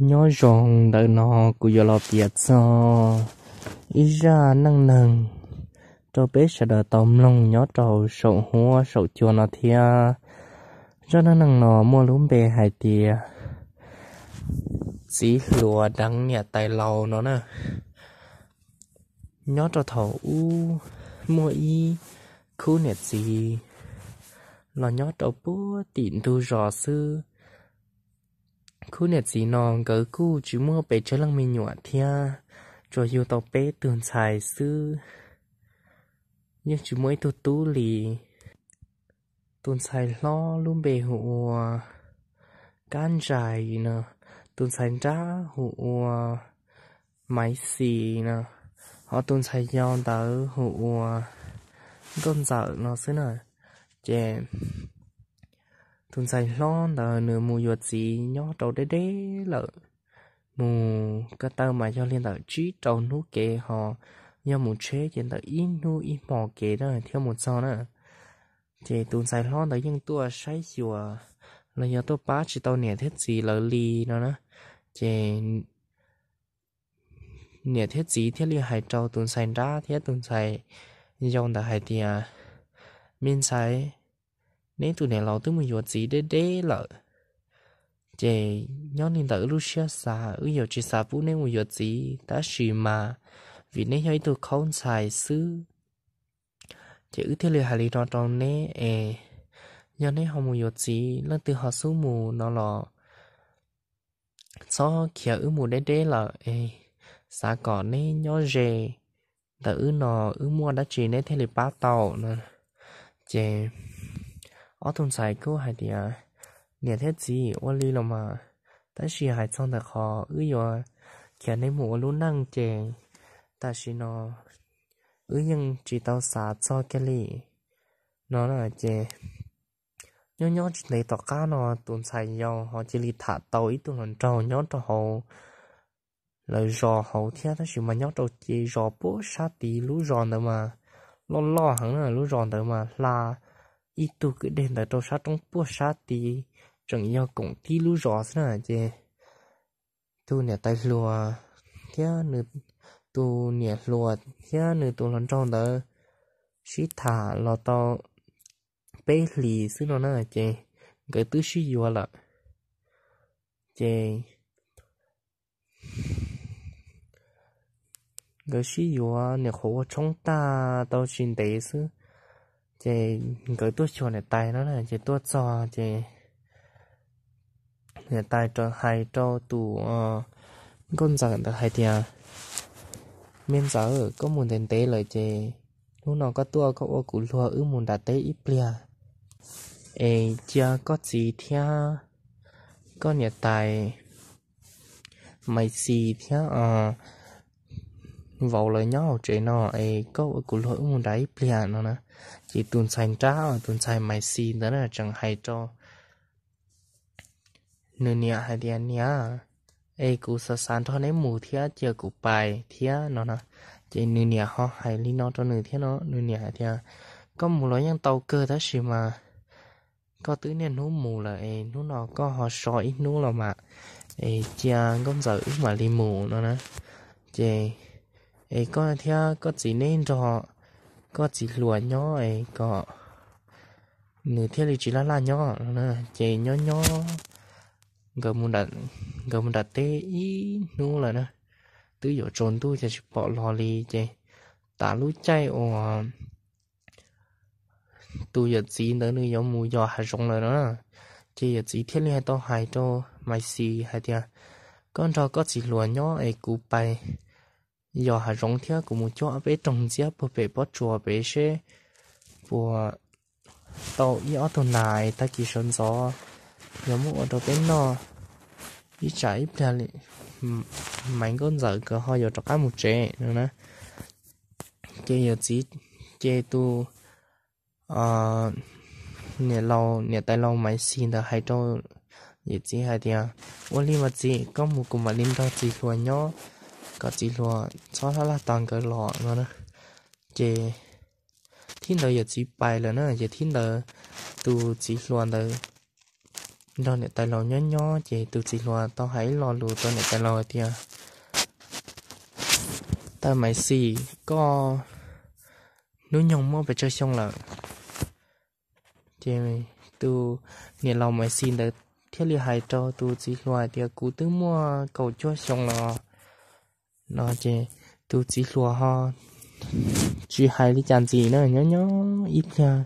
Nyob zoo, ntawm no kuv yuav los piav txog ib zaj neej neeg rau peb sawv daws tau mloog nyob rau saum huab saum cua no thiab. Zaj neej neeg no muaj lub npe hais tias txiv hluas deev niam tais laus no na. Nyob rau thaum ub, muaj ib khub niam txiv los nyob rau puag tim ntug zos xwb. Khub niam txiv no nkawd kuj tsis muaj pes tsawg leej me nyuam thiab, tsuas yug tau peb tug ntxhais xwb, yeej tsis muaj ib tug tub li. Tus ntxhais hlob lub npe hu ua Kab Ntsais no, tus ntxhais nrab hu ua Maiv Xis no, ho tus ntxhais yau ntawd hu ua Nkauj Ntxawm no xwb na. Ces tus ntxhais hlob ntawd nws mus yuav txiv nyob rau deb deb lawm, mus ko taw mas yog li ntawm tsib rau hnub kev, ho yog mus tsheb ces ntawm ib hnub ib hmos kev thiaj mus txog na. Ces tus ntxhais hlob ntawd yeej tuaj saib xyuas los yog tuaj pab tsis tau niam thiab txiv lawv li no na. Ces niam thiab txiv thiaj li hais rau tus ntxhais nrab thiab tus ntxhais yau ntawd hais tias, Me ntxhais, neb tus niam laus twb mus yuav txiv deb deb lawm, ces nyob li ntawm wb lub siab xav, wb yuav tsis xav pub neb mus yuav txiv, tab sis mas vim neb yog ib tug khaub ntxhais xwb, ces wb thiaj li hais li no rau neb es, yog neb ho mus yuav txiv, leej twg ho xub mus no los txhob khiav wb mus deb deb lawm es, xav kom neb nyob ze ntawm wb no, wb muaj dab tsi neb thiaj li pab tau no. Ces ob tug ntxhais kuj hais tias, Niam thiab txiv, ua li los mas, tab sis hais txog ntawm qhov wb yuav khiav neb mus ua lub neej ces tam sim no wb yeej tsis tau xav txog kiag li no. Ces nyob nyob tsis ntev tom qab no tus ntxhais yau ho cia li tham tau ib tug hluas nraug nyob rau hauv lawv zos hauv thiab, tab sis mas nyob rau ces zos puag sab tid, lub zos ntawd mas loj loj heev na, lub zos ntawd mas hla ib tug kwj deg ntawd rau sab roob puag sab tid, tseem yog koom tib lub zos xwb na. Ces tus niam tais hluas thiab nws, tus niam hluas thiab nws tus hluas nraug ntawd sib tham los tau peb hlis xwb no na, ces nkawd twb sib yuav lawm. Ces nkawd sib yuav nyuam qhuav ua tshoob tag tau tsis ntev xwb, ces nkawd tuaj xyuas niam tais no na, ces tuaj txog ces niam tais hais rau tus nkauj ntxawm ntawd hais tias, Me ntxawm, koj mus ntev ntev lawm ces hnub no koj tuaj koj ua kuv luag wb mus nram teb ib pliag, es cia koj txiv thiab koj niam tais Maiv Xis thiab vauv lawv nyob hauv tsev no es koj ua kuv luag wb mus nram ib pliag no na. Ces tus ntxhais nrab, tus ntxhais Maiv Xis ntawd na tseem hais rau nws niam hais tias, Niam, es kuv xav xav nrog neb mus thiab, cia kuv pais thiab no na. Ces nws niam ho hais li no rau nws thiab no, nws niam hais tias, Koj mus los yeej tau kawg tab sis mas koj twb niaj hnub mus lawm es hnub no koj ho so ib hnub los mas, es cia nkauj ntxawm wb mam li mus no na. Ces es koj thiab koj txiv neb nrog koj txiv hluas nyob es kom nws thiaj li tsis laj laj nyob no na. Ces nyob nyob nkawd mus nram teb ib hnub lawm na, twb yuav tsaus ntuj ces tsis pom los li. Ces tas lub caij uas tus yawm txiv ntawd nws yuav mus yos hav zoov lawm no na, ces yawm txiv thiaj li hais tau hais rau Maiv Xis hais tias, Koj nrog koj txiv hluas nyob es kuv pais yos hav zoov thiab kuv mus cuab ob peb rooj ntxiab puag pem pob tsuas pem seb puas tau ib ob tug nas tag kis sawv ntxov, yog muab ua rau peb noj ib tsam ib pliag li, Maiv nkauj ntxawm nkawd ho yuav rov qab mus tsev no na. Ces yawm txiv, ces tus niam laus, niam tais laus Maiv Xis ntawd hais rau yawm txiv hais tias, Ua li mas txiv, koj mus kuv mam li nrog txiv hluas nyob, kom txiv hluas txhob laj laj tos nkawd los no na. Ces thib ntawd yawm txiv pais lawm na, ces thib ntawd tus txiv hluas ntawd nrog niam tais laus nyob nyob ces tus txiv hluas tau hais ib lo lus rau niam tais laus hais tias, Tais Maiv Xis, koj hnub nyoog muaj pes tsawg xyoo lawm? Ces tus niam laus Maiv Xis ntawd thiaj li hais rau tus txiv hluas hais tias, Kuv twb muaj kaum cuaj xyoo los no. Ces tus txiv hluas ho tsis hais li cas ntxiv na, nyob nyob ib pliag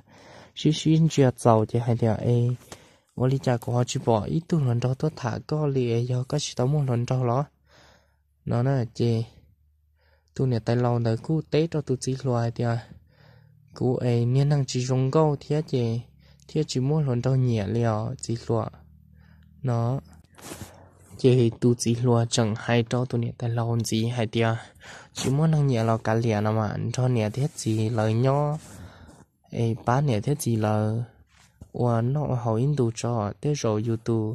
sib sib ntsia txaus ces hais tias, Es ua li cas kuv ho tsis pom ib tug hluas nraug tuaj tham koj li, yog koj tsis tau muaj hluas nraug los? No na ces tus niam tais laus ntawd kuj teb rau tus txiv hluas hais tias, Kuv es niag neeg tsis zoo nkauj thiab ces thiaj tsis muaj hluas nraug nyiam li os txiv hluas, no. Ces tus txiv hluas tseem hais rau tus niam tais laus ntxiv hais tias, Tsis muaj neeg nyiam los kav liam no mas, nrog niam thiab txiv lawv nyob es pab niam thiab txiv lawv ua noj ua haus ib ntus tso, tej zaum yus tus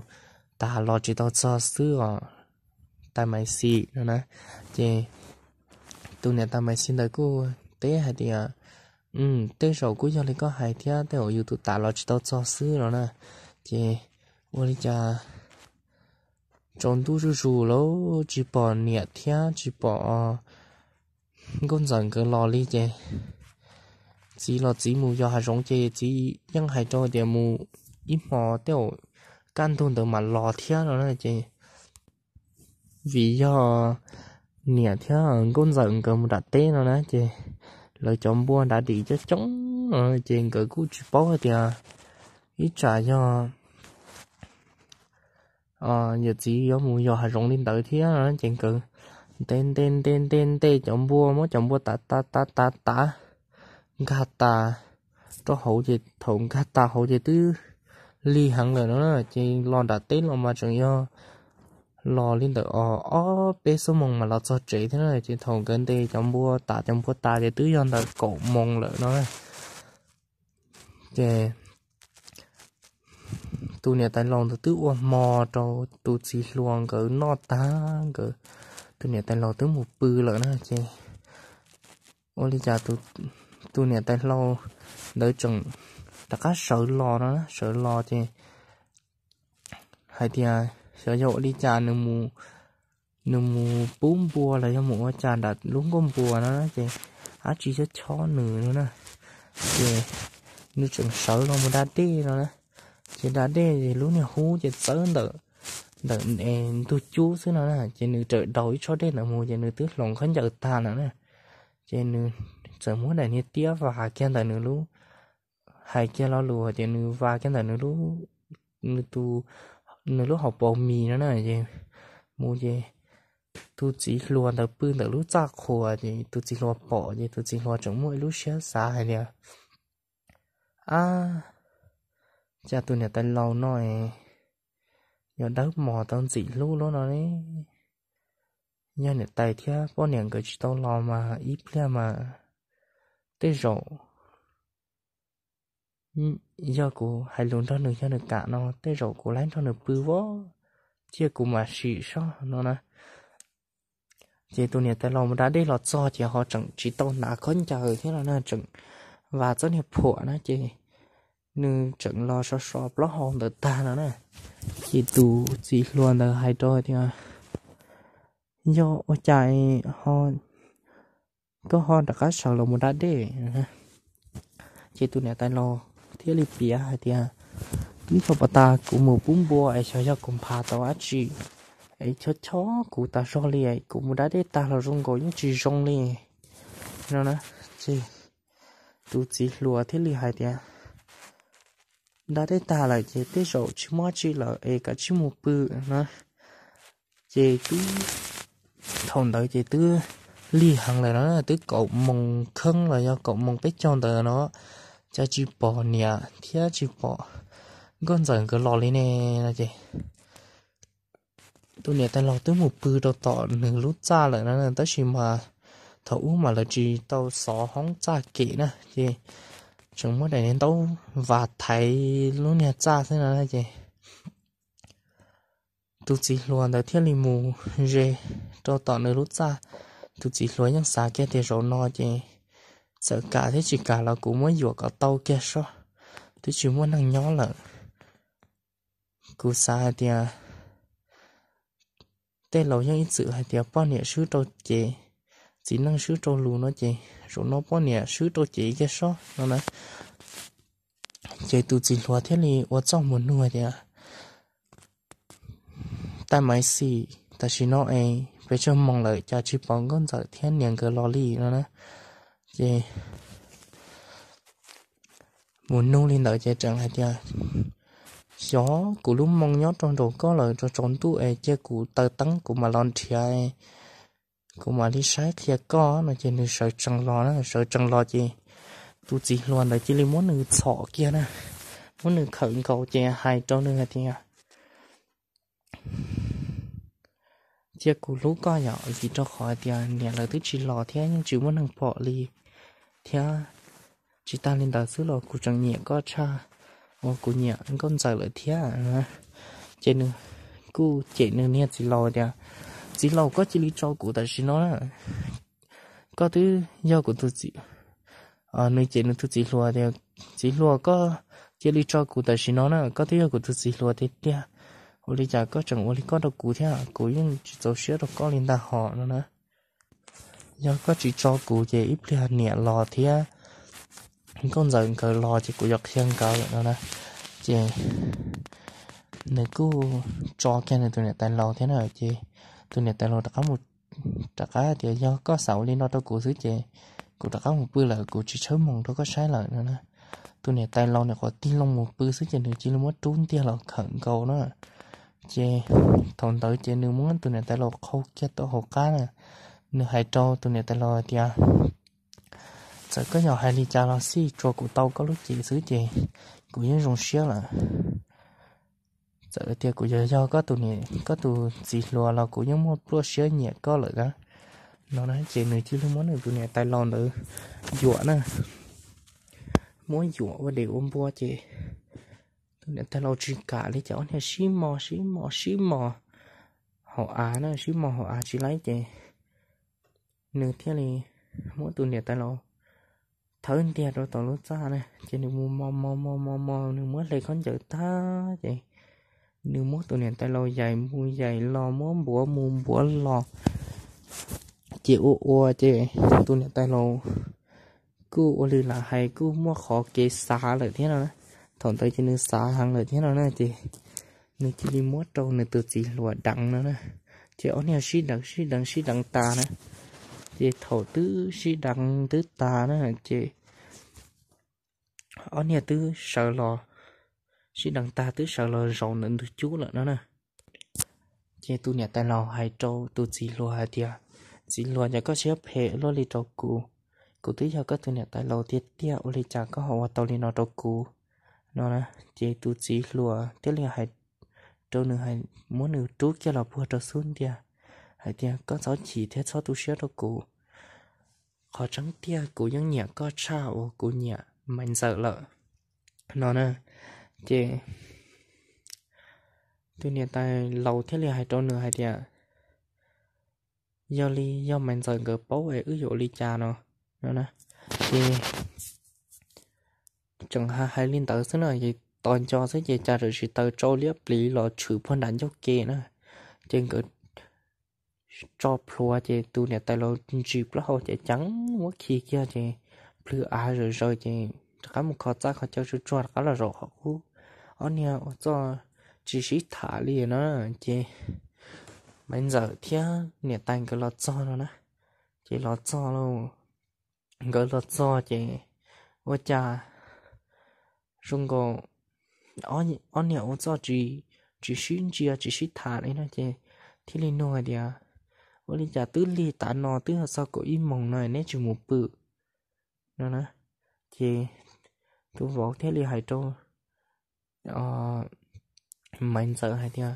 tas los tsis tau txog xwb os, Tais Maiv Xis, no na. Ces tus niam tais Maiv Xis ntawd kuj teb hais tias, Tej zaum kuj yog li koj hais thiab, tej zaum yus tus tas los tsis tau txog xwb no na. Ces ua li cas tsaus ntuj zuj zus lawm tsis pom niam thiab tsis pom nkauj ntxawm nkawd los li ces txiv los txiv mus yos hav zoov ces txiv yeej hais rau tias mus ib hmo tej zaum kaj ntug ntawd mam los thiab no na. Ces vim yog niam thiab nkauj ntxawm nkawd mus nram teb no na ces lawv cov npua nrad dim coob coob no ces nkawd kuj tsis paub hais tias ib tsam yog yawm txiv yuav mus yos hav zoov li ntawd thiab no ces nkawd nte nte nte nte nte cov npua, muab cov npua tav tav tav tav tav nkag tas rau hauv ces thaum nkag tas hauv ces twb lig heev lawm no na. Ces los nram teb los mas tseem yog los li ntawm os ob peb xuab moos mas los txog tsev thiab na. Ces thaum nkawd nte cov npua tas cov npua tas ces twb yog ntawm kaum moos lawm no. Ces tus niam tais laus ntawd twb ua hmo rau tus txiv hluas nkawd noj tag, nkawd, tus niam tais laus twb mus pw lawm na. Ces ua li cas tus niam tais laus ntawd tseem rov qab sawv los no, sawv los ces hais tias xyov yog ua li cas nws mus pub npua los yog mus ua cas nram lub nkuaj npua no ces dab tsi chob chob nws no na. Ces nws tseem sawv los mus da dej no na. Ces da dej es lub niag hub ces txawb ntawm, ntawm ntug cub xwb no na. Ces nws rawm daus ib tsob dej ntawd mus ces nws twb hloov khaub ncaws tag lawm na. Ces nws txawm muab daim niag tiab vas kiag ntawm nws lub, hais kiag lo lus tias nws vas kiag ntawm nws lub, nws tus, nws lub hauv paus mis no na. Ces mus ces tus txiv hluas ntawd pw ntawm lub txaj qhua ces tus txiv hluas pom ces tus txiv hluas tseem muaj ib lub siab xav hais tias, Ab, cas tus niam tais laus no yuav dawb mos tau ntxim hlub luaj no ne? Yog niam tais thiab poj niam nkawd tsis tau los mas ib pliag mas tej zaum yog kuv hais lus nrog nws yog nws kam no tej zaum kuv laib nrog nws pw vov, cia kuv mam sim soj no na. Ces tus niam tais laus mus da dej los txog ces ho tseem tsis tau hnav khaub ncaws thiab no na, tseem vas txoj niag phuam na ces nws tseem los so so plaub hau ntawd tag no na. Ces tus txiv hluas ntawd hais rau tias, Yog ua cas ho koj ho rov qab sawv los mus da dej? Ces tus niam tais laus thiaj li piav hais tias, Twb yog pas tas kuv mus pub npua es xyov yog kuv nphav tau dab tsi es chob chob kuv tas zog li, kuv mus da dej tag los zoo nkaus yeej tsis zoo li no na. Ces tus txiv hluas thiaj li hais tias, Da dej tag lawm ces tej zaum tsis muaj dab tsi lawm es kav tsij mus pw na. Ces twb, thaum ntawd ces twb lig heev lawm no, twb kaum moos kheeb los yog kaum moos peb caug ntawd no, cas tsis pom niam thiab tsis pom nkauj ntxawm nkawd los li ne no ces tus niam tais laus twb mus pw rau tom nws lub txaj lawm na, tab sis mas thaum ub mas lawv tsis tau xov hoob txaj kem na, ces tseem muab daim niag ntaub vas thaiv lub niag txaj xwb no ces tus txiv hluas ntawd thiaj li mus ze rau tom nws lub txaj. Tus txiv hluas yeej xav kiag tias zaum no ces txawm kam thiab tsis kam los kuv muab yuam kom tau kiag soj, twb tsis muaj neeg nyob lawm. kuv xav hais tias tej laus yeej ib txwm hais tias poj niam swb rau cev, txiv neej swb rau lus no ces zaum no poj niam swb rau cev kiag soj no na. Ces tus txiv hluas thiaj li ua txuj mus nug tias, Tais Maiv Xis, tam sim no es pes tsawg moos lawm cas tsis pom nkauj ntxawm thiab niam nkawd los li no na? Ces mus nug li ntawd ces tseem hais tias, Xyov, kuv lub moo nyob rau nraum koj lawm, rau tsaus ntuj es cia kuv taws teeb kuv mam los nrhiav, kuv mam li saib qhia koj no. Ces nws sawv tsees los na, sawv tsees los ces tus txiv hluas ntawd cia li muab nws txhom kiag na, muab nws khawm nkaus ces hais rau nws hais tias, Cia kuv hlub koj yom, vim rau qhov hais tias niam lawv twb tsis los thiab yeej tsis muaj neeg pom li thiab. Tsis tas li ntawd xwb los kuv tseem nyiam koj tshaj uas kuv nyiam nkauj ntxawm lawm thiab. Ces nws kuj cem nws niag txiv laus tias, Txiv laus, koj cia li tso kuv tam sim no na, koj twb yog kuv tus txiv nws cem nws tus txiv hluas tias, Txiv hluas, koj cia li tso kuv tam sim no na, koj twb yog kuv tus txiv hluas tiag tiag. Ua li cas koj tseem ua li koj rau kuv thiab? Kuv yeej tsis txaus siab rau koj li ntag hos no na. Yog koj tsis tso kuv ces ib pliag niam los thiab nkauj ntxawm nkawd los ces kuv yuav qhia nkawd no na. Ces nws kuj tso kiag nws tus niam tais laus thiab na. Ces tus niam tais laus rov qab mus, rov qab tias, Yog koj xav ua li no rau kuv xwb ces kuv rov qab mus pw lawm, kuv tsis tshawb moos rau koj saib lawm no na. Tus niam tais laus nws qhuav tig loo mus pw xwb ces nws cia li muab rub ntiag los khawm nkaus na. Ces thaum ntawd ces nws muab tus niam tais laus qhau kiag tau hauv qab na. Nws hais rau tus niam tais laus tias, Txawm koj yog hais li cas los xij, tsuas kuv tau koj lub cev xwb ces kuv yeej zoo siab lawm. Txawm tias kuv yog, yog koj tus, koj tus txiv hluas los kuv yeej muaj pluaj siab nyiam koj lawm na no na. Ces nws cia li muab nws tus niam tais laus ntawd yuam na, muab yuam ua dev ua npua ces tus niam tais laus tsis kam li ces ob niag sib mos sib mos sib mos hauv av na, sib mos hauv av tsis laib ces nws thiaj li muab tus niam tais laus thawb ntiag rau tom lub txaj na. Ces nws mus mos mos mos mos mos, nws muab hle khaub ncaws tag ces nws muab tus niam tais laus yaim mus yaim los, muab npuav mus npuav los. Ces ua ua ces tus niam tais laus kuj ua li lam hais kuj muaj qhov kev xav lawm thiab no na. Thaum ntawd ces nws xav heev lawm thiab no na ces nws cia li muab rau nws tus txiv hluas deev no na. Ces ob niag sib deev sib deev sib deev tas na. Ces thaum twb sib deev twb tas na ces ob niag twb sawv los, sib deev tag twb sawv los zaum ntawm ntug cub lawm no na. Ces tus niam tais laus hais rau tus txiv hluas hais tias, Txiv hluas, cas koj siab phem luaj li rau kuv? Kuv twb yog koj tus niam tais laus tiag tiag, ua li cas koj ho ua tau li no rau kuv? No na. Ces tus txiv hluas thiaj li hais rau nws, muab nws rub kiag los puag rau xub ntiag hais tias, Koj txhob chim thiab txhob tu siab rau kuv. Qhov tseeb tiag kuv yeej nyiam koj tshaj uas kuv nyiam Maiv Ntxawm lawm no na. Ces tus niam tais laus thiaj li hais rau nws hais tias, Yog li yog Maiv Ntxawm nkawd paub es wb yuav ua li cas no? No na. Ces tseem hais li ntawd xwb no ces tos nco xwb ces cas txawm tsis taws, tsau liab pliv los tshwm puag nram ncauj ke na. Ces nkawd tso plhuav ces tus niam tais laus ntsis plaub hau ces ceev muab khi kiag ces plhws av zawm zaws ces rov qab mus kho txaj kho caw tsuag tsuag rov qab los zaum qhov qub. Ob niag ua txuj tsis sib tham li na. Ces Maiv Ntxawm thiab niam tais nkawd los txog no na. Ces los txog lauj, nkawd los txog ces ua cas zoo nkaus ob niag ua txuj tsis sib ntsia tsis sib tham li no ces thiaj li nug hais tias, Ua li cas twb lig tav no twb yog txog kaum ib moos no neb tsis mus pw? No na. Ces tus vauv thiaj li hais rau Maiv Ntxawm hais tias,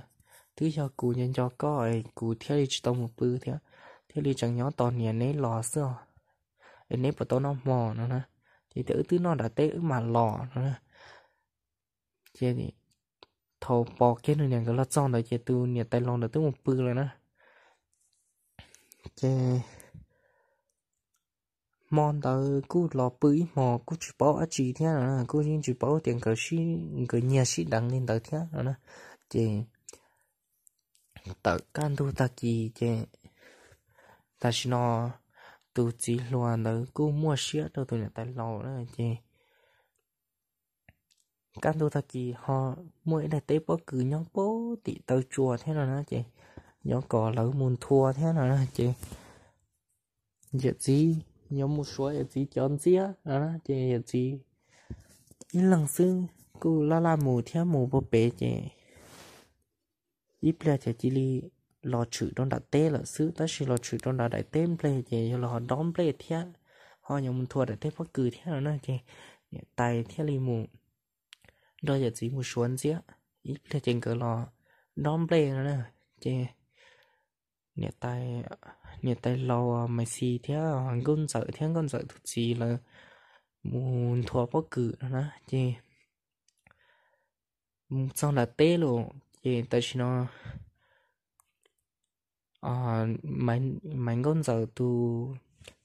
Twb yog kuv nco nco koj es kuv thiaj li tsis tau mus pw thiab, thiaj li tseem nyob tos niam neb los xwb os. Es neb puas tau noj hmo no na? Ces tias, Wb twb noj nram teb wb mam los no na. Ces thaum pom kiag nws niam nkawd los txog ntawd ces tus niam tais laus ntawd twb mus pw lawm na. Ces hmo ntawd kuj los pw ib hmos kuj tsis paub dab tsi thiab no na, kuj yeej tsis paub tias nkawd, nkawd nyiag sib deev li ntawd thiab no na. Ces tawm kaj ntug tag kis ces tam sim no tus txiv hluas ntawd kuj muaj siab rau tus niam tais laus na ces kaj ntug tag kis ho muaj ib daim teb pob kws nyob puag tim taw tsua thiab no na ces yuav kom lawv mus nthua thiab no na ces yawm txiv yuav mus suav yawm txiv cov ntxiab no na ces yawm txiv ib leeg xwb kuj laj laj mus thiab mus puag pem ces ib pliag ces cia li los tshwm rau nram teb lawm xwb, tab sis los tshwm rau nram daim teb nplej ces yog los dob nplej thiab ho yuav mus nthua daim teb pob kws thiab no na ces niam tais thiaj li mus nrog yawm txiv mus suav ntxiab. Ib pliag ces nkawd los dob nplej no na ces niam tais, niam tais laus Maiv Xis thiab nkauj ntxawm thiab nkauj ntxawm tus txiv lawv mus nthua pob kws no na ces mus txog nram teb lawm ces tam sim no Maiv Nkauj Ntxawm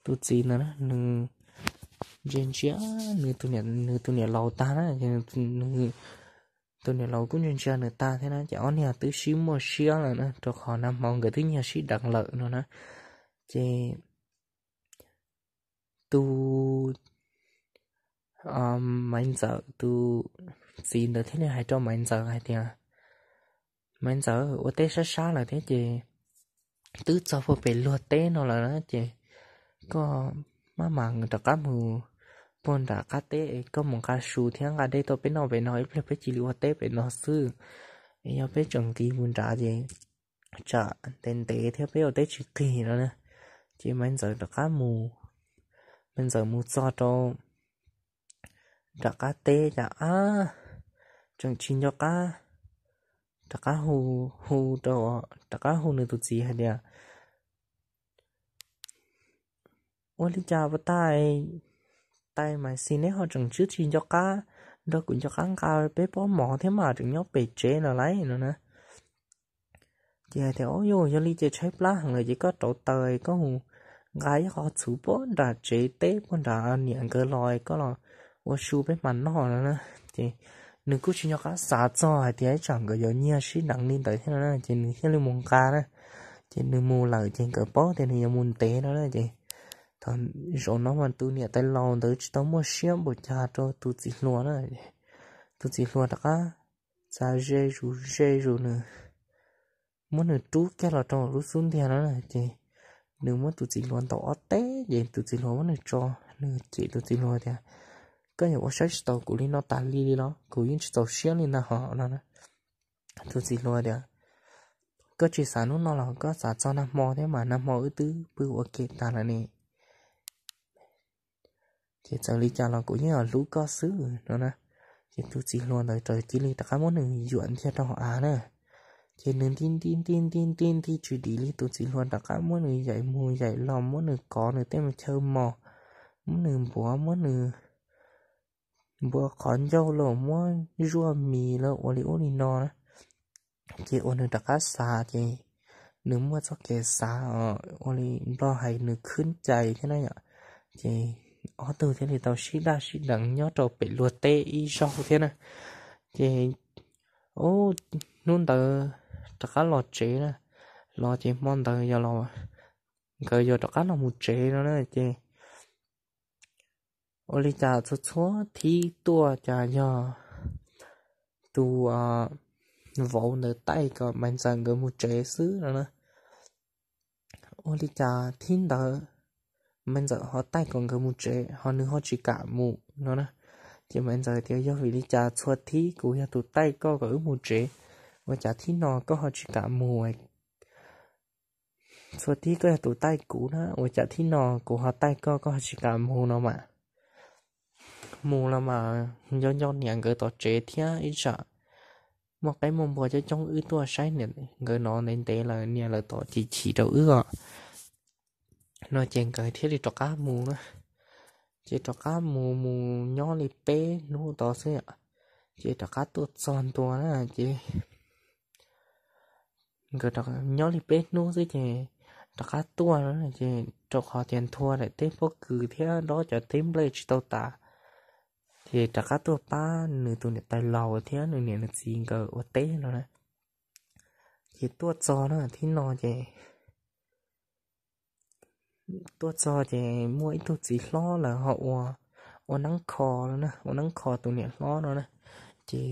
tus txiv ntawd nws ntsia ntsia nws tus niam laus tag na, tus niam laus kuj ntsia ntsia nws tag thiab na, ces ob niag twb sib muaj siab lawm na, rau qhov nag hmo nkawd twb nyiag sib deev lawm no na. Ces tus Maiv Ntxawm tus txiv ntawd thiaj li hais rau Maiv Ntxawm hais tias, Maiv Ntxawm, ua teb sab sab lawm thiab ces twb txog puag pem luag teb no lawm na, ces koj maj mam rov qab mus puag nram qab teb es koj mus nqa su thiab nqa dej tuaj peb noj pem no, ib pliag peb cia li ua teb pem no xwb. Es yog peb tseem nqis mus nrad ces tsam ntev ntev thiab peb ua teb tsis qig no na. Ces Maiv Ntxawm rov qab mus, Maiv Ntxawm mus txog rau nram qab teb cas ab, tseem tsis nco qab, rov qab hu, hu rau, rov qab hu nws tus txiv hais tias, Ua li cas puas tas, tais Maiv Xis neb ho tseem tsis nco qab nrog kuv nco qab nqa peb pob mov thiab mas tseem nyob pem tsev no lauj no na. Ces hais tias, Au yus, yog li ces tshaib plab heev lawm ces koj rauv taws koj mus nqa ib qho txhuv puag nram tsev teb puag nram niam nkawd los koj los ua su peb mam noj no na. Ces nws kuj tsis nco qab xav txog hais tias ib tsam nkawd yuav nyiag sib deev li ntawd thiab no na, ces nws thiaj li mus nqa na. Ces nws mus lawm ces nkawd paub tias nws yuav mus ntev no na, ces thaum zaum no mas tus niam tais laus ntawd tsis tau muaj siab npaum cas rau tus txiv hluas na. Tus txiv hluas rov qab txav ze zus ze zus nws, muab nws rub kiag los rau lub xub ntiag no na, ces nws muab tus txiv hluas ntaus ob teg ces tus txiv hluas muab nws tso, nws cem tus txiv hluas tias, Koj yuav ua saib tsis taus kuv li no tas li li los? Kuv yeej tsis txaus siab li ntag hos no na. Tus txiv hluas tias, Koj tsis xav hnub no los koj xav txog nag hmo thiab mas, nag hmo wb twb pw ua ke tas lawm ne. Ces txawm li cas los kuv yeej yuav hlub koj xwb no na. Ces tus txiv hluas ntawd txawm cia li rov qab muab nws yuam ntiag rau hauv av na. Ces nws nti nti nti nti nti nti tsis dim li, tus txiv hluas rov qab muab nws yaim mus yaim los, muab nws kov nws tej me chaw mos, muab nws npuav, muab nws npuav qhov ncauj los muab zuaj mis los ua li ub li no na. Ces ua nws rov qab xav ces nws muaj txoj kev xav ua li Nplog hais nws khwb cai thiab na yom. Ces ob tug thiaj li tau sib daj sib deev nyob rau pem luag teb ib zaug thiab na. Ces hnub ntawd rov qab los tsev na, los ces hmo ntawd yog los, nkawd yog rov qab los mus tsev no na ces ua li cas txhua txhua thib tuaj cas yog tus vauv ntawd taij kom Maiv Ntxawm nkawd mus tsev xwb no na. Ua li cas thib ntawd Maiv Ntxawm ho taij kom nkawd mus tsev ho nws ho tsis kam mus no na. Ces Maiv Ntxawm tias, Yog vim li cas txhua thib kuv yog tus taij koj kom wb mus tsev, ua cas thib no koj ho tsis kam mus? Txhua thib koj yog tus taij kuv na, ua cas thib no kuv ho taij koj, koj ho tsis kam mus no mas? Mus los mas nco nco niam nkawd tom tsev thiab ib tsam muaj qaib muaj npua coob coob wb tuaj saib niam nkawd no ntev ntev lawm niam lawv tom chim chim rau wb os. No ces nkawd thiaj li rov qab mus na. Ces rov qab mus mus nyob li peb hnub tod xwb, ces rov qab tuaj txog ntua na ces nkawd nyob li peb hnub xwb ces rov qab tuaj no ces rau qhov tias nthua daim teb pob kws thiab dob cov teb nplej tsis tau tas, ces rov qab tuaj pab nws tus niam tais laus thiab nws niam nws txiv nkawd ua teb no na. Ces tuaj txog na, thib no ces tuaj txog ces muaj ib tug txiv hlob lawm ho ua, ua neeb kho no na, ua neeb kho tus niam hlob no na. Ces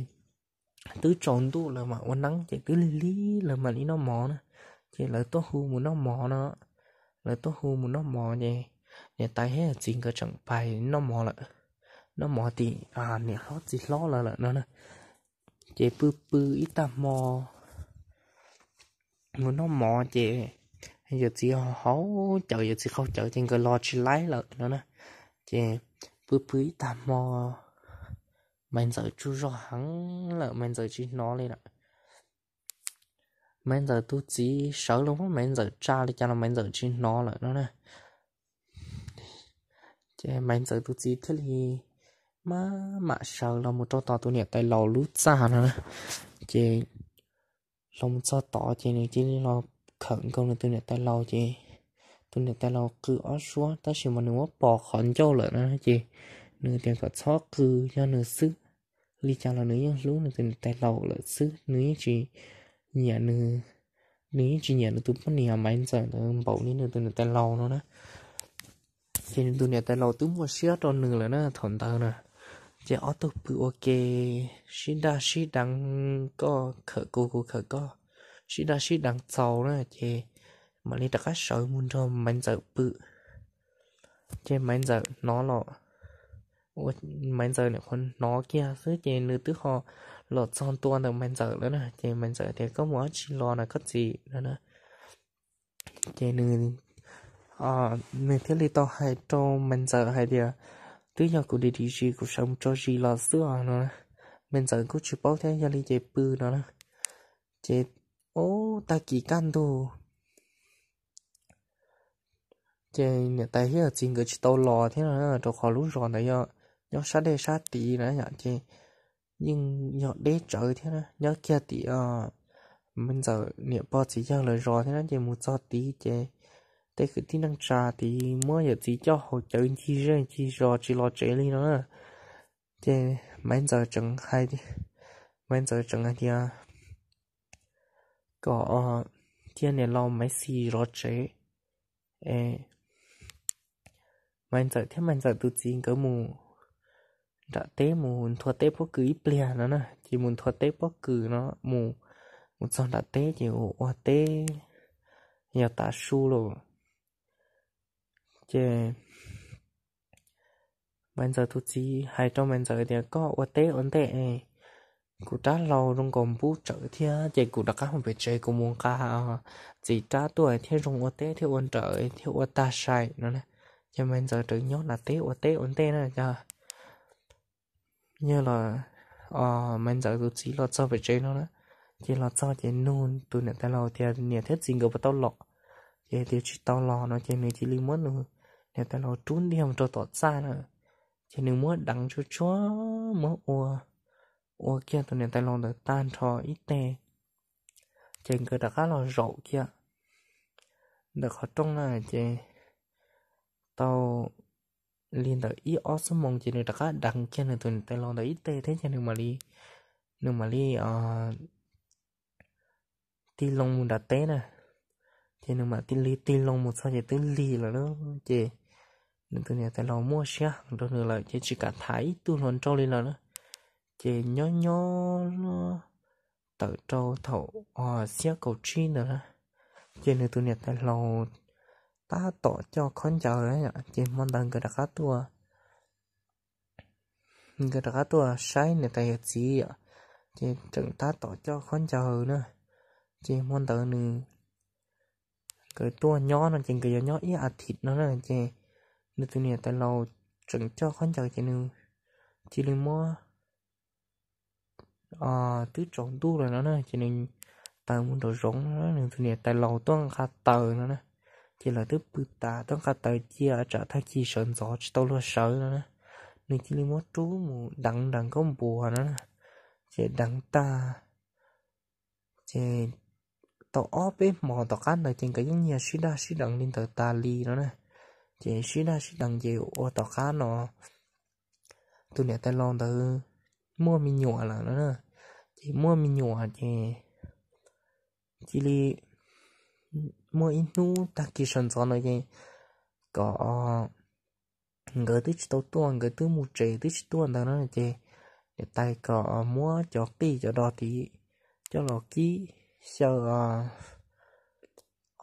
twb tsaus ntuj lawm mam ua neeb ces twb lig lig lawm mam li noj mov na. Ces lawv tuaj hu mus noj mov no, lawv tuaj hu mus noj mov ces niam tais thiab txiv nkawd tseem pais noj mov lawm, noj mov tim niam hlob txiv hlob lawv lawm no na. Ces pw pw ib tag hmo, mus noj mov ces yawm txiv haus cawv, yawm txiv qaug cawv ces nkawd los tsis laib lawm no na. Ces pw pw ib tag hmo, Maiv Ntxawm tsaug zog heev lawm, Maiv Ntxawm tsis hnov li lawm. Maiv Ntxawm tus txiv sawv los muab Maiv Ntxawm tsa li cas los Maiv Ntxawm tsis hnov lawm no na. Ces Maiv Ntxawm tus txiv thiaj li maj mam sawv los mus rau tom tus niam tais laus lub txaj no na. Ces los mus txog tod ces nws cia li los khawm nkaus nws tus niam tais laus ces tus niam tais laus qw ob suab tab sis mas nws muab pos qhov ncauj lawm no ces nws tias kom txhob qw, yog nws xwb, li cas los nws yeej hlub nws tus niam tais laus lawm xwb, nws yeej tsis nyiam nws, nws yeej tsis nyiam nws tus poj niam Maiv Ntxawm ntawd npaum li nws tus niam tais laus no na. Ces nws tus niam tais laus twb muaj siab rau nws lawm na thaum ntawd na. Ces ob tug pw ua ke sib daj sib deev, koj khawm kuv kuv khawm koj, sib daj sib deev txaus na ces mam li rov qab sawv mus nrog Maiv Ntxawm pw. Ces Maiv Ntxawm hnov los, Maiv Ntxawm nim qhuav hnov kiag xwb ces nws twb ho los txog ntua ntawm Maiv Ntxawm lawm na ces Maiv Ntxawm tias koj mus dab tsi los na koj txiv no na. Ces nws, nws thiaj li tau hais rau Maiv Ntxawm hais tias twb yog kuv dim dim zis kuv sawv mus tso zis los xwb os no. Maiv Ntxawm kuj tsis paub thiab yog li ces pw no na. Ces ub tag kis kaj ntug ces niam tais thiab txiv nkawd tsis tau los thiab no na, rau qhov lub zos ntawd yog nyob sab dej sab tid na yom, ces yeej yog deb tsawv thiab na, nyob kiag tim Maiv Ntxawm niam pog txiv yawg lawv zos thiab na. Ces mus txog tid ces tej kwv tij neej tsa tid muab yawm txiv coj haus cawv ncig zej ncig zos tsis los tsev li no na. Ces Maiv Ntxawm tseem hais, Maiv Ntxawm tseem hais tias kom cia niam laus Maiv Xis zov tsev es Maiv Ntxawm thiab Maiv Ntxawm tus txiv nkawd mus nram teb mus nthua teb pob kws ib pliag no na. Ces mus nthua teb pob kws no, mus txog nram teb ces ua teb yog tav su lawm. Ces Maiv Ntxawm tus txiv hais rau Maiv Ntxawm tias koj ua teb ua ntej es kuv rab hlau zoo nkaus npub tsawv thiab ces kuv rov qab mus pem tsev kuv mus nqa txiv rab tuaj thiaj zoo ua teb thiab ua nrawm thiab ua tag sai no na. Ces Maiv Ntxawm rov nyob nram teb ua teb ua ntej na. Yog los Maiv Ntxawm tus txiv los txog pem tsev no na, ces los txog ces nug tus niam tais laus tias niam thiab txiv nkawd puas tau los, ces tias tsis tau los no ces nws cia li muab nws niam tais laus rub ntiag mus rau tom txaj na. Ces nws muab deev tsuag tsuag muab ua, ua kiag tus niam tais laus ntawd tag nrho ib teg, ces nkawd rov qab los zaum kiag ntawm qhov rooj na. Ces tau li ntawm ib ob xuab moos ces nws rov qab deev kiag nws tus niam tais laus ntawd ib teg thiab ces nws mam li, nws mam li tig loo mus nram teb na. Ces nws mam li tig loo mus txog ces twb lig lawm na. Ces nws tus niam tais laus muaj siab heev rau nws lawm ces tsis kam tham ib tug hluas nraug li lawm na. Ces nyob nyob tawm rau thaum xiab kaum tsib ntawd na, ces nws tus niam tais laus tab tom coj khaub ncaws, ces hmo ntawd nkawd rov qab tuaj, nkawd rov qab tuaj saib niam tais yawm txiv, ces tseem tab tom coj khaub ncaws na. Ces hmo ntawd nws, nkawd tuaj nyob no ces nkawd yuav nyob ib a thiv no na, ces nws tus niam tais laus tseem coj khaub ncaws ces nws cia li muab, twb tsaus ntuj lawm no na, ces nws taws mus nraum zoov no, nws tus niam tais laus tuaj nqa taws no na. Ces lawv twb pw tas tuaj nqa taws cia tsam tag kis sawv ntxov tsis tau luag sawv no na. Nws cia li muab rub mus deev nram nkaub npuas no na. Ces deev tag, ces tau ob peb hmo tom qab ntawd ces nkawd yeej nyiag sib daj sib deev li ntawd tas li no na. Ces sib daj sib deev ces ua tom qab no tus niam tais laus ntawd muaj me nyuam lawm no na. Ces muaj me nyuam ces cia li muaj ib hnub tag kis sawv ntxov no ces kom nkawd twb tsis tau tuaj, nkawd twb mus tsev twb tsis tuaj ntawd na, ces niam tais kom muab cov qij cov dos tid coj los kib xyaw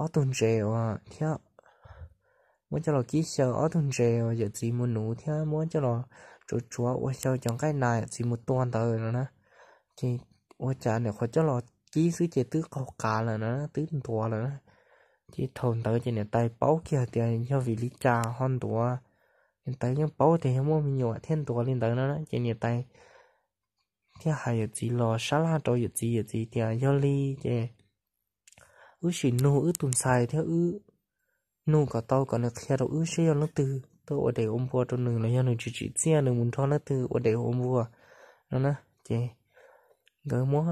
ob tug ntses uas thiab muab coj los kib xyaw ob tug ntses uas yawm txiv mus nuv thiab muab coj los tsuav tsuav ua xyaw cov nqaij nas yawm txiv mus tua ntawd no na. Ces ua cas niam qhuav coj los kib xwb ces twb qaug qav lawm na, twb ntuav lawm na. Ces thaum ntawd ces niam tais paub kiag tias yog vim li cas ho ntuav. Niam tais yeej paub tias yog muaj me nyuam thiaj ntuav li ntawd no na, ces niam tais thiaj hais yawm txiv los sab laj rau yawm txiv, yawm txiv tias yog li ces wb sim nug wb tus ntxhais thiab wb nug kom tau kom nws qhia rau wb seb yog leej twg tuaj ua dev ua npua rau nws los yog nws tsis tsim txiaj nws mus nrog leej twg ua dev ua npua no na. Ces nkawd muab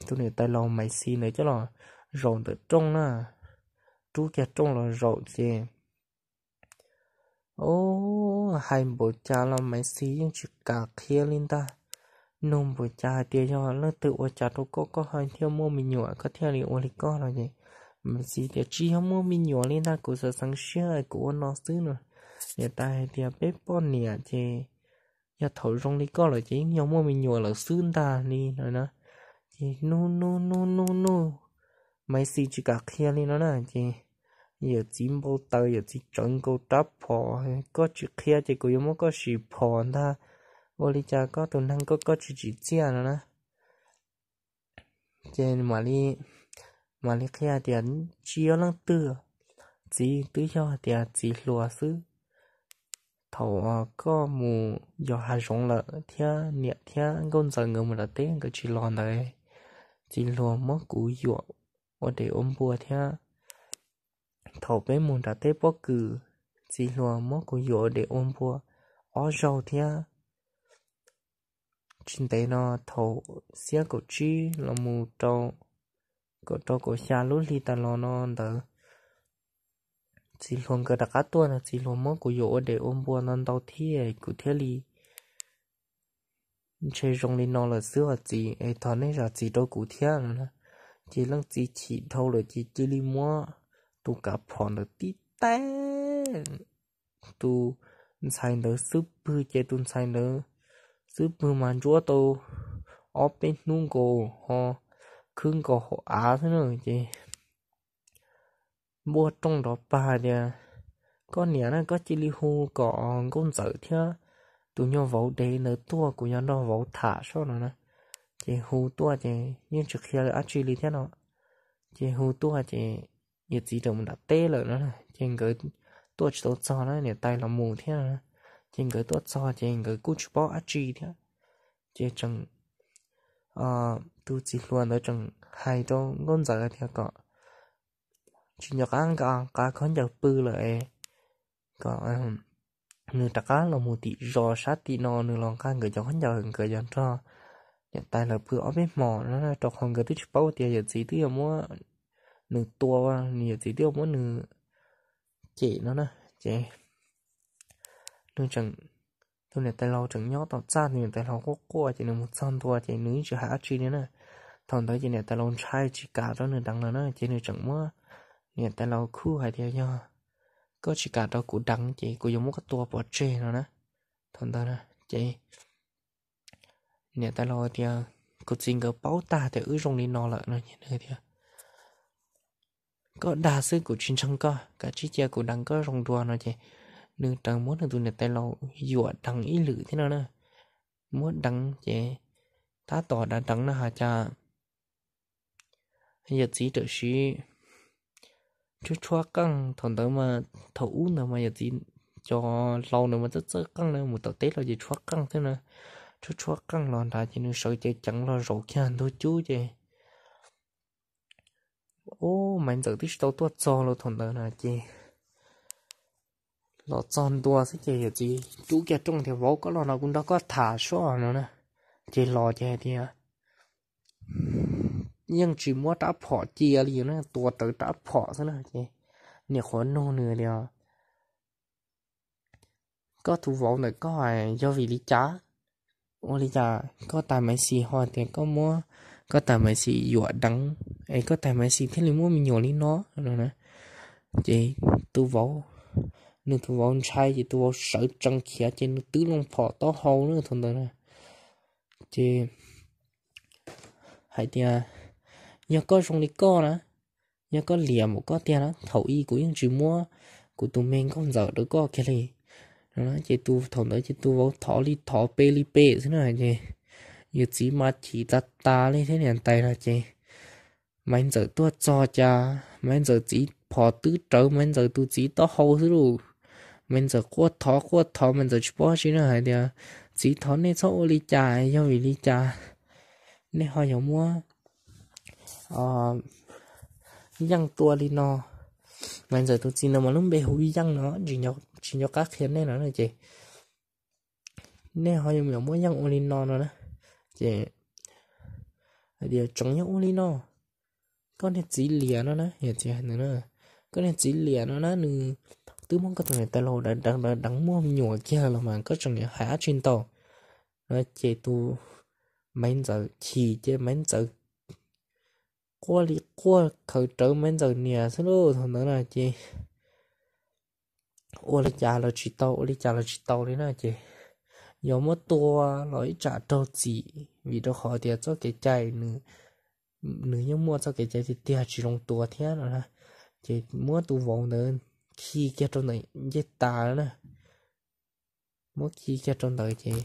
tus niam tais laus Maiv Xis ntawd coj los zaum ntawm rooj na, rub kiag rooj los zaum ces o, hais npaum cas los Maiv Xis yeej tsis kam qhia li ntag. Nug npaum cas hais tias yog leej twg ua cas rau koj, koj thiaj muaj me nyuam koj thiaj li ua li koj no ces Maiv Xis tias tsis yog muaj me nyuam li ntag, kuv xav xeev siab kuv ua no xwb no. Niam tais hais tias peb poj niam ces yog thaum zoo li koj lawm ces yeej yog muaj me nyuam lawm xwb ntag li no na. Ces nug nug nug nug nug, Maiv Xis tsis kam qhia li no na ces yawm txiv npau taws, yawm txiv tsawv nkaus rab phom, koj tsis qhia ces kuv yuav muab koj sim phom ntag, ua li cas koj tus neeg koj, koj tsis tsim txiaj no na. Ces mam li qhia tias tsis yog leej twg, txiv, twb yog tias txiv hluas xwb. Thaum koj mus yos hav zoov lawm thiab niam thiab nkauj ntxawm nkawd mus nram teb nkawd tsis los ntawd, txiv hluas muab kuv yuam ua dev ua npua thiab. Thaum peb mus nram teb pob kws, txiv hluas muab kuv yuam ua dev ua npua ob zaug thiab. Tsis ntev no thaum xiab kaum tsib los mus rau kaum rau kaum xya lub hli tas los no ntawd, txiv hluas nkawd rov qab tuaj no, txiv hluas muab kuv yuam ua dev ua npua ntau ntau thiab kuv thiaj li ntshe zoo li no lawm xwb os txiv, es thov nej zam txim rau kuv thiab no na. Ces leej txiv chim dhau lawm ces cia li muab tus kav phom ntawd tib teb tus ntxhais ntawd xub pwg ces tus ntxhais ntawd xub pwg mas ntsuab tau ob peb hnub nkaus ho khwb nkaus hauv av xwb na. Ces npuaj rooj nrov pag tias, koj niam na, koj cia li hu kom nkauj ntxawm thiab tus nyuag vauv dev ntawd tuaj, kuv yuav nrog vauv tham soj no na. Ces hu tuaj ces yeej tsis qhia dab tsi li thiab no. Ces hu tuaj ces yawm txiv tawm mus nram teb lawm no, ces nkawd tuaj tsis tau txog na, niam tais los mus thiab no. Ces nkawd tuaj txog ces nkawd kuj tsis paub dab tsi thiab. Ces tseem, tus txiv hluas ntawd tseem hais rau nkauj ntxawm tias kom tsis nco qab nqa khaub ncaws pw lawm, kom nws rov qab los mus tim zos sab tim no, nws los nqa nkawd cov khaub ncaws nkawd yuav nrog niam tais lawv pw ob peb hmos no, rau qhov nkawd twb tsis paub tias yawm txiv twb yuav muab nws tua, nws yawm txiv twb yuav muab nws cem no na. Ces nws tseem, tus niam tais laus tseem nyob tom txaj, tus niam tais laus quaj quaj ces nws mus txog ntua ces nws yeej tsis hais dab tsi li na. Thaum ntawd ces niam tais laus ntshai tsis kam rau nws deev lawm na, ces nws tseem muab niam tais laus khuj hais tias yog koj tsis kam rau kuv deev ces kuv yuav muab koj tua pov tseg no na. Thaum ntawd ces niam tais laus tias kuv txiv nkawd paub tag tias wb zoo li no lawm no ces nws tias koj dag xwb, kuv tsis ntseeg koj, kav tsij cia kuv deev koj zoo dua no ces nws tseem muab nws tus niam tais laus yuam deev ib lwm thiab no na. Muab deev ces tab tom deev deev no has cas yawm txiv tawm siv tshuab tshuab qeej. Thaum ntawd mas, thaum ub ntawd mas yawm txiv cov laus ntawd mas txawj txawj qeej na, mus tom teb los ces tshuab qeej thiab na. Tshuab tshuab qeej los nrad ces nws sawv ceev ceev los zaum kiag ntug cub ces ub, Maiv Ntxawm twb tsis tau tuaj txog los thaum ntawd na ces los txog ntua xwb ces yawm txiv rub kiag rooj tias vauv, koj los no kuv nrog koj tham soj no na. Ces los ces hais tias yeej tsis muab rab phom cia li na, tua rawv rab phom xwb na. Ces niam qhuav nug nws tias koj tus vauv ntawm koj yog vim li cas? Ua li cas koj tais Maiv Xis ho tias koj muab koj tais Maiv Xis yuam deev es koj tais Maiv Xis thiaj li muaj me nyuam li no no na. Ces tus vauv, nws tus vauv ntshai ces tus vauv sawv tsees khiav ces nws twb loo phom taub hau na thaum ntawd na. Ces hais tias, yog koj zoo li koj na, yog koj liam npaum koj tiag na, thaum ub kuv yeej tsis muab kuv tus me nkauj ntxawm rau koj kiag li. Ces tus thaum ntawd ces tus vauv thov li thov pe li pe xwb na ces yawm txiv mas chim tas tas li thiab niam tais no ces Maiv Ntxawm tuaj txog cas Maiv Ntxawm txiv phom twb rawv Maiv Ntxawm tus txiv taub hau xwb lauj. Maiv Ntxawm quaj thov quaj thov Maiv Ntxawm tsis paub dab tsi na hais tias, txiv thov nej txhob ua li cas, yog vim li cas nej ho yuav muab Yeej tua li no. Maiv Ntxawm tus txiv ntawd mas lub npe hu Yeej no, tsis nco qab qhia nej no ces nej ho yuav muab Yeej ua li no no na. Ces hais tias tseem yog ua li no, koj niag txiv liam no na, yawm txiv hais ntawd na, koj niag txiv liam no na, nws twb muab koj tus niam tais laus deev deev deev muaj me nyuam kiag los mas koj tseem hais dab tsi ntau no. Ces tus Maiv Ntxawm chim ces Maiv Ntxawm quaj li quaj khaws rawv Maiv Ntxawm niam xwb lauj. Thaum ntawd na ces ua li cas los tsis tau, ua li cas los tsis tau li na ces yog muab tua los ib tsam raug txim vim rau qhov tias txoj kev cai nws yeej muaj txoj kev cai tiag tiag tsis zoo tua thiab no na. Ces muab tus vauv ntawd khi kiag rau ntawm ncej tas na, muab khi kiag rau ntawd ces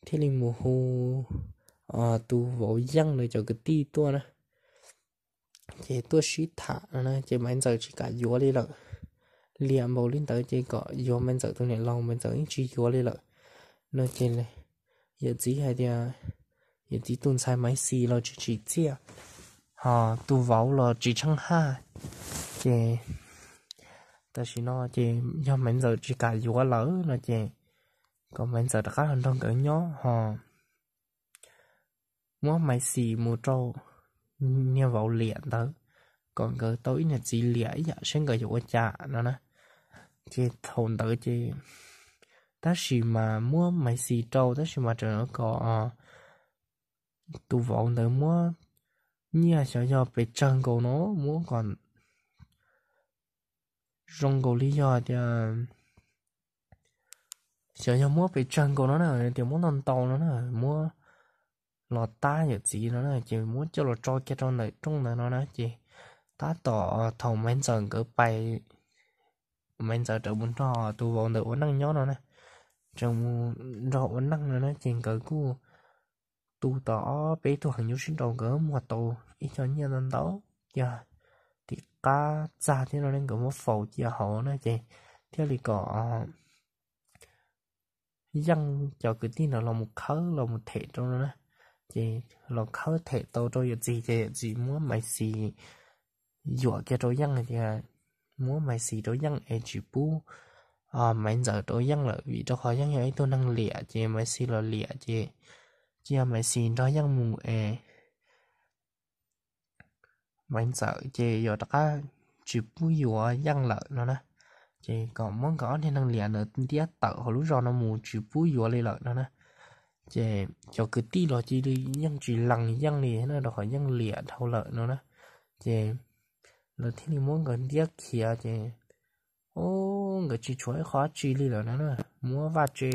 thiaj li mus hu tus vauv Yeej ntawd cov kwv tij tuaj na. Ces tuaj sib tham no na ces Maiv Ntxawm tsis kam yuav li lawm, liam npaum li ntawd ces kom yuav Maiv Ntxawm tus niam laus Maiv Ntxawm yeej tsis yuav li lawm no ces yawm txiv hais tias, yawm txiv tus ntxhais Maiv Xis los tsis tsim txiaj, ho tus vauv los tsis tsheej haj, ces tam sim no ces yog Maiv Ntxawm tsis kam yuav lawm no ces kom Maiv Ntxawm rov qab los nrog nkawd nyob ho muab Maiv Xis mus rau niag vauv liam ntawd, kom nkawd tau ib niam txiv liam ib yam seb nkawd yuav ua cas no na. Ces thaum ntawd ces tab sis mas muab Maiv Xis rau tab sis mas tseem kom tus vauv ntawd muab nyiaj xyov yog pes tsawg nkaus no, muab kom zoo nkaus li yog tias xyov yog muab pes tsawg nkaus no na, tias muab ntau ntau no na, muab los tab yawm txiv no na, ces muab coj los tso kiag rau ntawm rooj ntawd no na, ces tab tom thaum Maiv Ntxawm nkawd pais, Maiv Ntxawm raws mus nrog tus vauv ntawd ua neej nyob no na, raws mus nrog ua neej no na, ces nkawd kuj tu tau ob peb tug heev nyuj sib nraus, nkawd muag tau ib co nyiaj ntau ntau, cia tim qab txag thiab no ne, nkawd muab faus cia hauv na, ces thiaj li kom Yeej cov kwv tij ntawd los mus khawb los mus them rau no na. Ces los khawb them tau rau yawm txiv ces yawm txiv muab Maiv Xis yuam kiag rau Yeej hais tias, muab Maiv Xis rau Yeej es tsis pub Maiv Ntxawm rau Yeej lawm, vim rau qhov Yeej yog ib tug neeg liam, ces Maiv Xis los liam, ces cia Maiv Xis nrog Yeej mus es Maiv Ntxawm ces yuav rov qab tsis pub yuav Yeej lawm no na. Ces kom muab nkawd ob niag neeg liam ntawd ntiab tawm hauv lub zos no mus tsis pub yuav li lawm no na. Ces cov kwv tij los cia li yeej tsis lees Yeej li na, rau qhov Yeej liam dhau lawm no na. Ces lawv thiaj li muab nkawd ntiab khiav ces o, nkawd tsis tshuav ib qho dab tsi li lawm no na. Muab vaj tse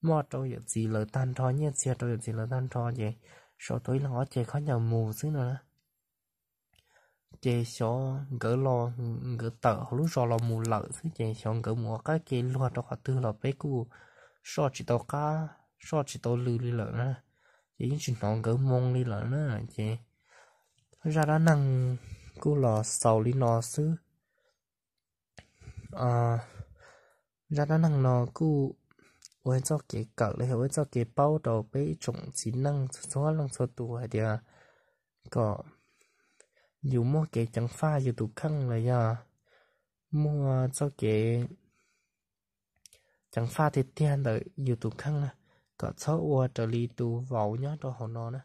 moj rau yawm txiv lawv tag nrho, nyiaj txiag rau yawm txiv lawv tag nrho, ces sau tau ib leeg ob ceg khaub ncaws mus xwb no na. Ces xyov nkawd los, nkawd tawm hauv lub zos los mus lawm xwb, ces xyov nkawd mus ua qab ke luag rau qhov twg los peb kuj soj tsis tau qab, soj tsis tau lw li lawm na. Ces yeej tsis hnov nkawd moo li lawm na. Ces zaj dab neeg kuj los xaus li no xwb. Zaj dab neeg no kuj ua txoj kev kawm los yog ua txoj kev paub rau peb ib tsoom txiv neej txhua leej txhua tus hais tias kom yus muaj kev ceev faj yus tus kheej los yog muaj txoj kev ceev faj tiag tiag ntawm yus tus kheej na, kom txhob ua raws li tus vauv nyob rau hauv no na.